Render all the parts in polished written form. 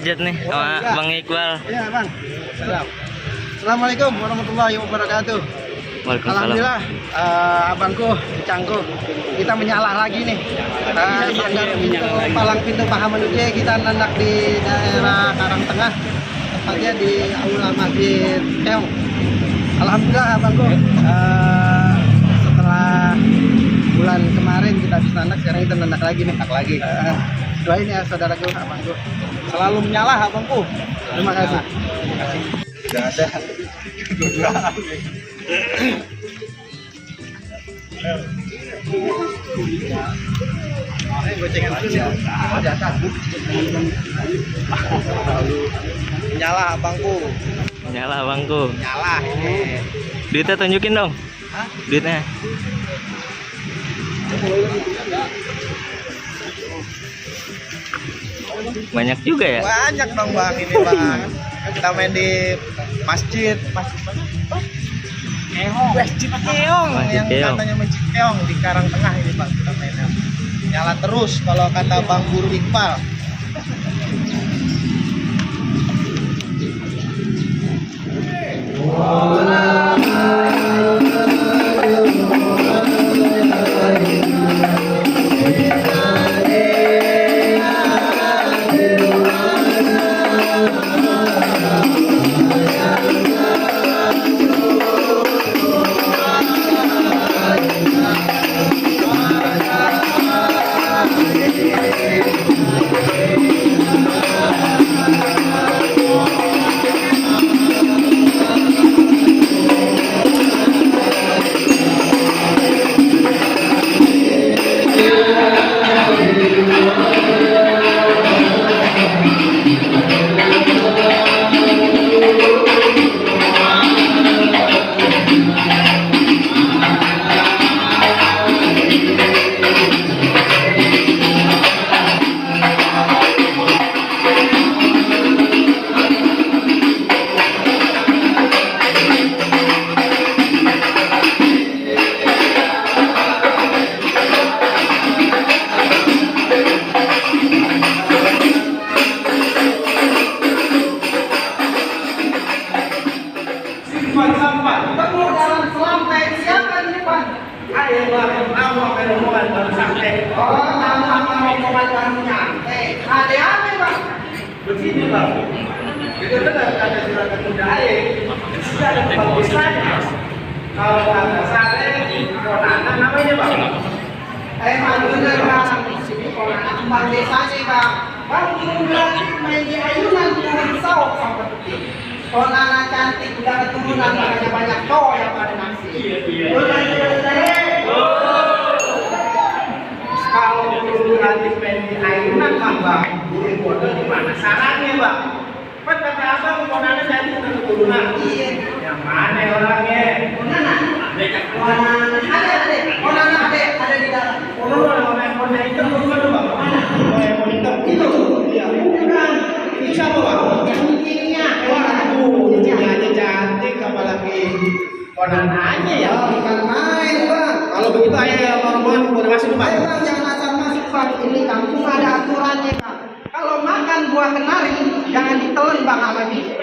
Derajat nih sama ya. Bang Iqbal. Iya bang. Assalamualaikum warahmatullahi wabarakatuh. Alhamdulillah, abangku, cangku, kita menyala lagi nih. Dari palang pintu Pahamanuje kita nandak di daerah Karang Tengah, tepatnya di Aula Masjid Keong. Alhamdulillah abangku, setelah bulan kemarin kita bisa nandak, sekarang kita nandak lagi nih. Doain ya saudaraku, abangku, selalu menyala abangku. Terima kasih. Tidak ada kedudukan. Nyala abangku. Nyala abangku. Nyala ini. Duitnya tunjukin dong. Hah? Duitnya. Banyak juga ya? Banyak dong bang ini bang. Kita main di masjid Keong. Masjid Keong yang Keong. katanya Masjid Keong di Karang Tengah ini bang, kita mainnya. Nyala terus kalau kata Bang Guru Iqbal. Begini bang, itu benar ada surat kemudahan, sudah ada pembagusannya. Kalau ada sate, konana namanya bang. Benar bang, konana tempat desanya bang. Bang bilang main di ayunan turun sauk sampai detik. Konana cantik, udah keturunan makanya banyak cowok yang pada nasi. Kalau dulu nanti main di ayunan bang, boleh bodoh di mana sarannya bang? Kan kata abang konana jadi udah keturunan. Iya. Yang mana orangnya? Konana. Ada di dalam. Konana itu bukan bang? Mana? Konana itu. Iya. Bukan. Ini siapa bang? Cantiknya. Waduh, ini aja cantik apalagi konananya ya. Bukan main bang. Kalau begitu ayo bang, boleh masuk bang. Bang jangan asal masuk bang. Ini kampung ada aturannya bang. Kalau makan buah kenari jangan ditelan bang sama dia.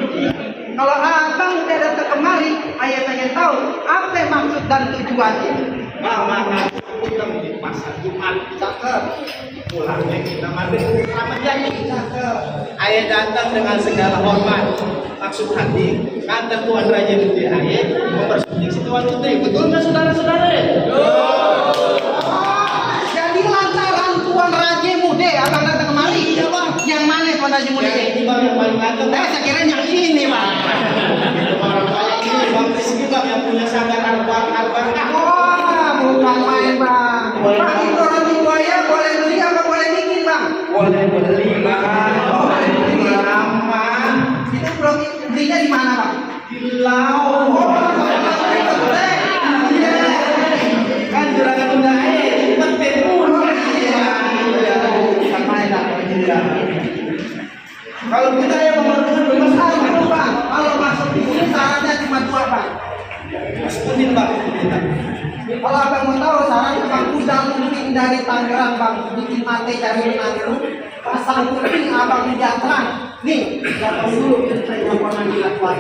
Kalau abang udah datang kemari, ayah pengen tahu apa maksud dan tujuannya. Bang makan udang di pasar Jumat. Cakep. Pulangnya kita mandi sama jadi. Cakep. Ayah datang dengan segala hormat. Maksud hati, kata Tuan Raja Mude ayah mempersunting si Tuan Mude. Betul nggak saudara-saudara? Jadi lantaran Tuan Raja Mude abang datang kemari. Iya bang. Yang mana Tuan Raja Mude? Ini bang yang paling ganteng. Saya kira yang ini bang. Orang banyak ini bang Rizky bang yang punya sanggar al-barkah. Wah bukan main bang. Bang itu roti buaya boleh beli apa boleh bikin bang? Boleh beli bang. Boleh beli berapa? Itu belinya di mana bang? Di laut. Kan juragan udah penting mulu. Kalau kita yang memerlukan bermasalah dulu bang. Kalau masuk di sini sarannya cuma 2 bang. Sebutin bang. Kalau abang mau tahu sarannya bang, udang kuning dari Tangerang bang, bikin mate cari menantu, pasang kuning abang di Jatran. Nih, belakang dulu kita yang pernah dilakukan.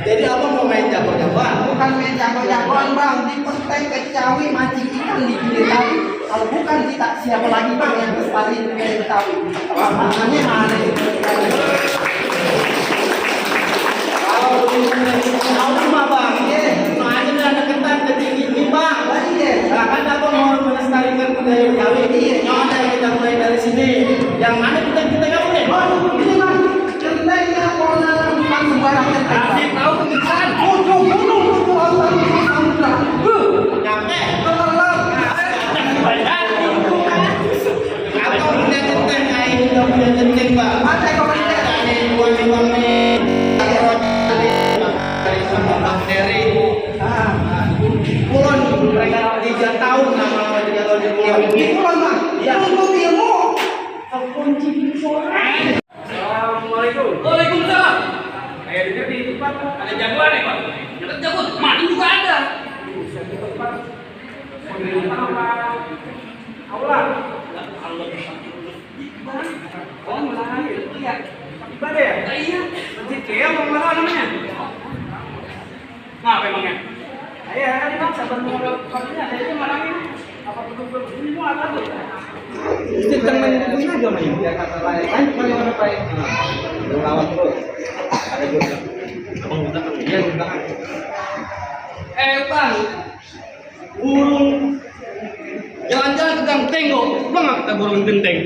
Jadi abang mau main jago-jagoan? Bukan main jago-jagoan bang, di penting kecawi mancing ikan di pinggir kali. Kalau bukan kita siapa lagi bang yang berpaling dari tahu? Makanya ada. Kalau cuma bang, soalnya ada ketan kecil ini bang. Nah kan abang mau melestarikan budaya Betawi. Ada yang kita mulai dari sini. Yang mana kita kamu nih? Ini bang, centengnya warna bukan sembarang centeng. Kasih tahu pengisahan. Ujung gunung tujuh Allah samudra. Nyampe. Tolong. Atau punya centeng, ini udah punya centeng bang. Ada kau punya. Ini wangi-wangi. Dari Kulon mereka 3 tahun nama 3 tahun di Kulon. Di Kulon bang. Ya. Kulon ilmu. Kunci sore. Assalamualaikum. Waalaikumsalam. Kayak dengar di tempat ada jagoan ya Pak? Jagoan jagoan, mana juga ada. Bisa di tempat. Apa? Aula. Oh mulai. Iya. Ibadah ya? Iya. Masjid Kea mau mana namanya? Ngapa emangnya? Ayah kan bang sabar mau paginya ada itu marahnya. Apa betul ini mau apa tuh? Itu kan main aja main biar kata lain kan cuma yang apa ya? Lawan terus. Ada juga. Abang buka kan? Iya buka kan. Bang, burung jalan-jalan ke gang tenggo, bang nggak kita burung genteng?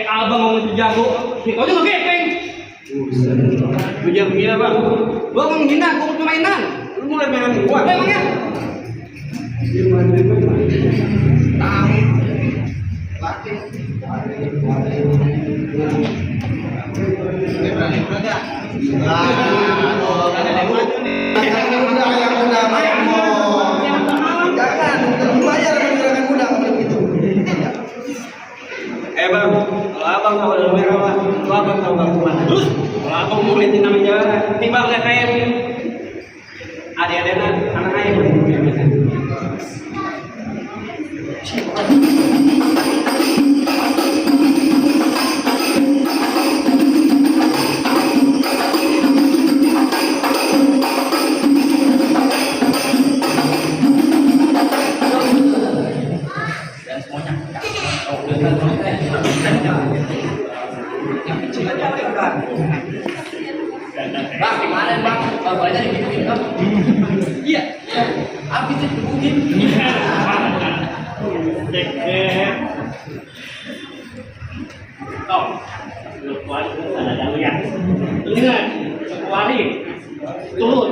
Abang ngomong jago, kau juga gepeng. Lu jangan mengira bang. Gua mau menghina, gua mau mainan. Lu mulai main gua. Emangnya? Tahu. Laki. Bang, kalau abang tahu dalam merah, kalau abang tahu bang kemana? Terus, kalau abang mau lihat namanya timbang nggak kayak adik-adiknya anak ayam. Bang, gimana bang? Bapaknya dibikin bang? Iya. Habis dibikin. Oh, kuali ada kalian. Ingat, kuali turun.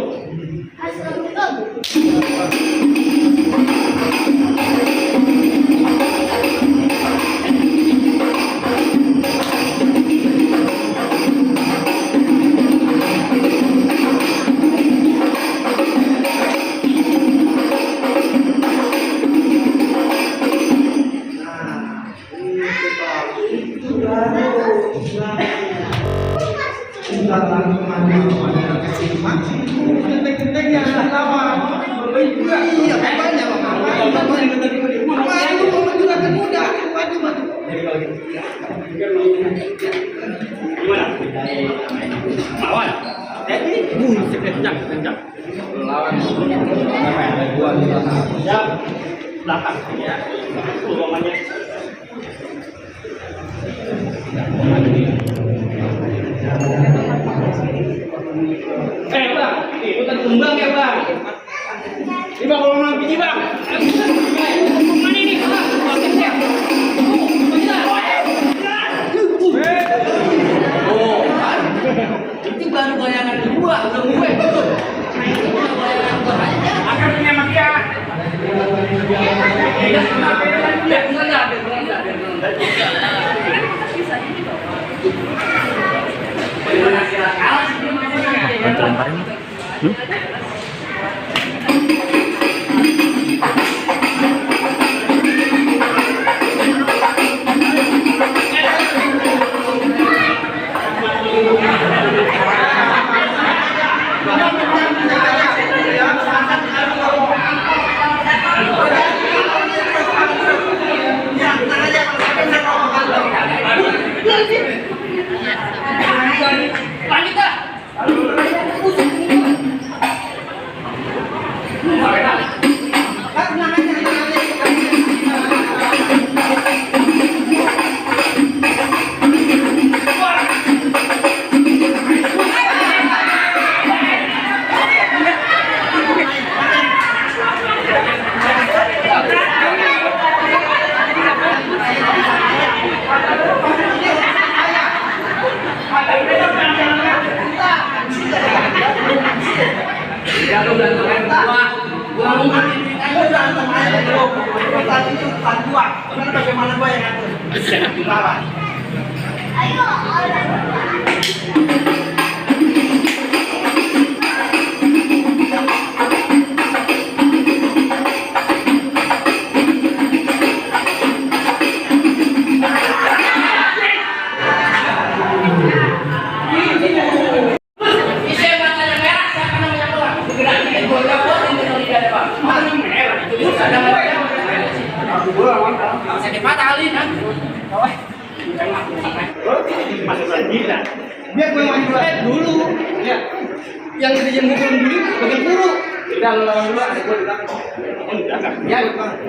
Lawan. Kencang. Lawan. Ya, belakang ya. Umpamanya. Bang, itu kan kembang ya bang. Ini bang kalau mau biji bang. Mana ini? Oh, kan? Itu baru bayangan gua, belum gue. Itu bayangan gua aja. Akan punya makia. Iya. berantem aja dulu. Tadi itu bukan gua. Karena bagaimana gua yang ngatur? Lawan. Bisa dipatalin kan? Biar gue main dulu. Ya. Yang kerjaan gue dulu bagian guru. Udah lo lawan dulu, ada gue di belakang. Ya, di belakang.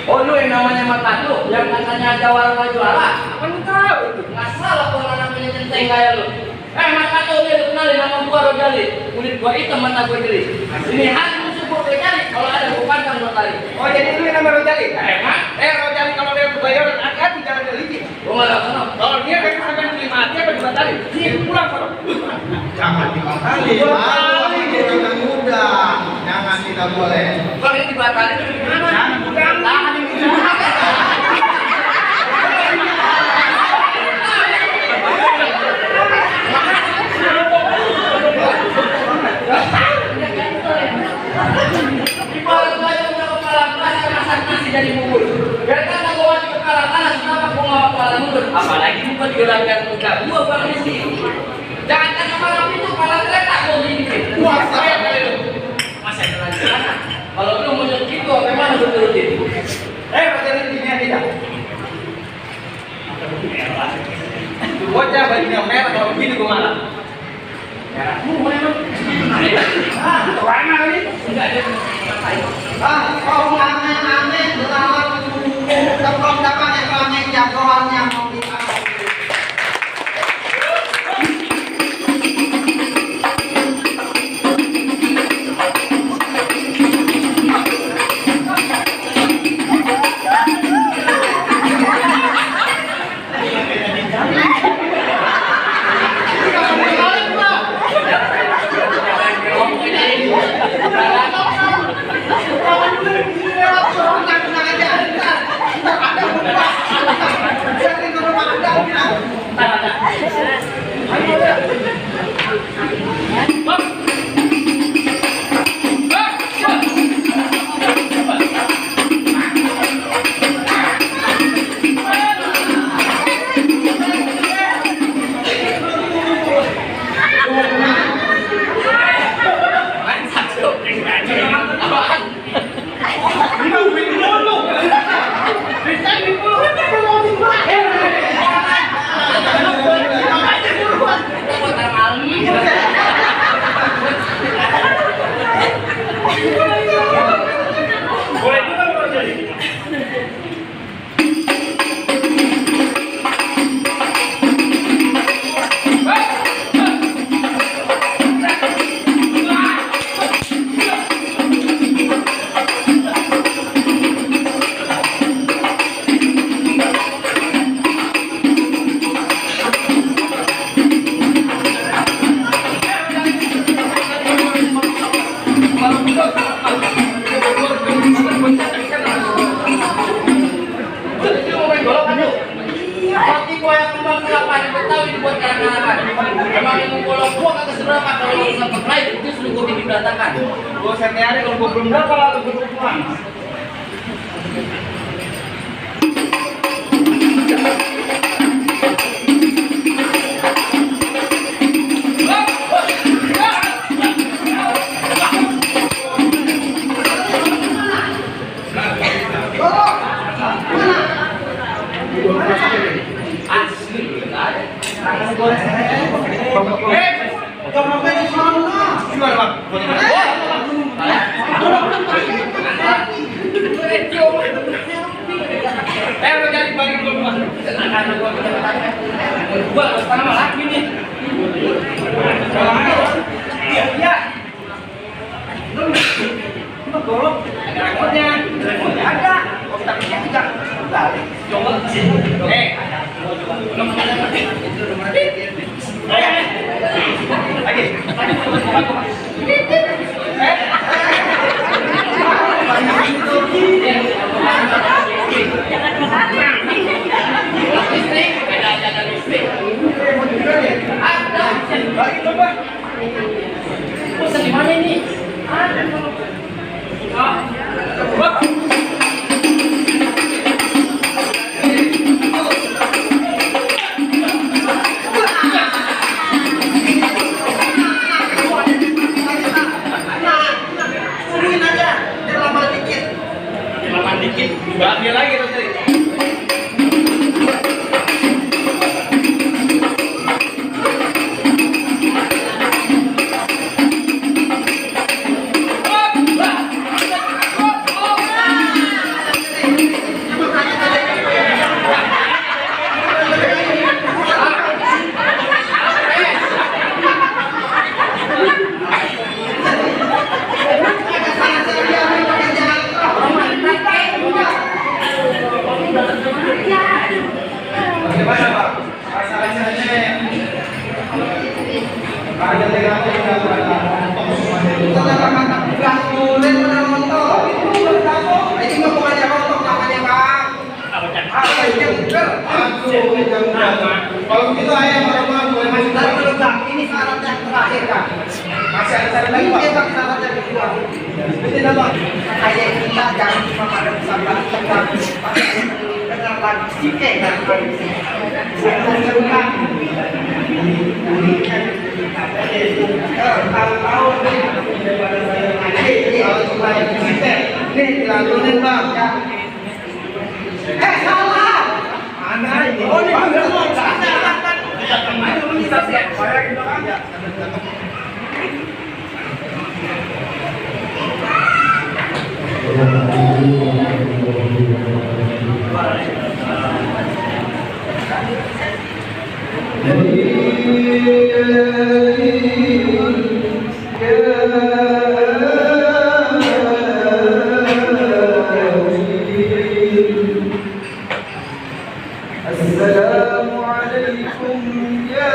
Oh lu yang namanya mata lu, yang katanya jawara mau juara, apa lu tahu itu? Nggak salah kalau namanya centeng kayak lu. Mata lu dia kenalin nama gua Rojali, kulit gua hitam mata gua jeli. Ini hati musuh gua Rojali, kalau ada gua pantang gua tarik. Oh, jadi lu yang nama Rojali? Emang? Rojali kalau dia kebayaran hati-hati jangan dia licin. Gua malah kenal. Kalau dia kayak akan beli mati apa juga tadi? Sini pulang kalau. Jangan dibatalin. Dibatalin dia juga muda. Jangan tidak boleh. Kalau ini dibatalin gimana? Jangan tahan ini. Jadi bubur. Biar kata gua di kepala panas, kenapa gua nggak kepala mundur? Apalagi gua digerakkan muka gua bang Rizky. Jangan kan malam itu kepala kereta gua gini. Wah saya kali lu. Masa jalan sana. Kalau lu mau nyuci gua, memang lu turutin. Baca intinya tidak. Bocah bajunya merah kalau begini gua marah. Merahmu memang. Warna ini enggak ada. Kau aneh-aneh berlawan tempat-tempat yang aneh jagoannya mau dipakai. orang yang membolong gua kagak seberapa kalau lu sampai lain itu selingkuh diberantakan. Gua setiap hari kalau gua belum berapa lalu gua pulang. Bahagia lagi tuh tadi. Bagaimana Pak? Rasa-rasanya ada tegaknya sudah berada. Saudara kata belas bulan pernah motor itu berapa? Ini nggak bukan yang motor namanya Pak. Apa yang benar? Kalau begitu ayah marah-marah boleh masih belum Pak. Ini syarat yang terakhir Kak. Masih ada syarat lagi Pak. Ini syarat yang kedua. Ini apa? Ayah kita jangan cuma pada sabar tegak. Lagi sikit dan kondisi saya tahun-tahun daripada saya kalau supaya sikit nih dilakukan Bang ya salah mana ini oh ini bener salah kita siap saya gitu aja Assalamu alaikum ya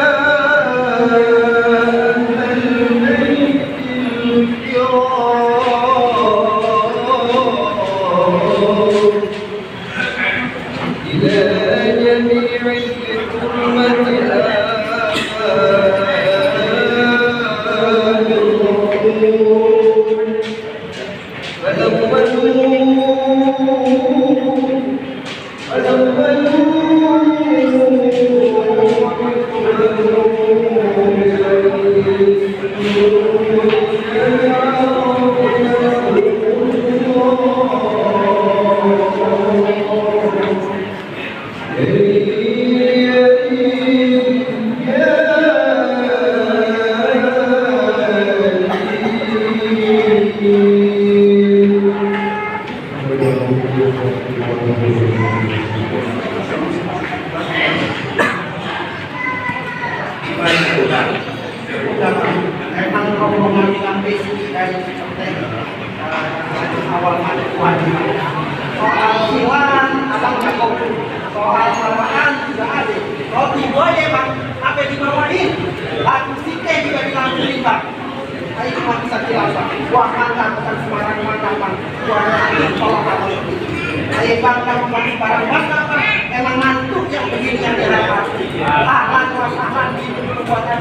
Emang rombongan sampai dari awal soal siwan abang cukup, soal salaman sudah ada. Roti boleh bang, apa dibawain? Lagu sike juga dilakuin bang. Ayo cuma bisa jelaskan. Buah mantap bukan sembarang mantap bang. Buah tolong kamu. Ayo bangga membagi barang mantap bang. Emang mantuk yang begini yang dilakukan. Ahlan was ahlan itu perbuatan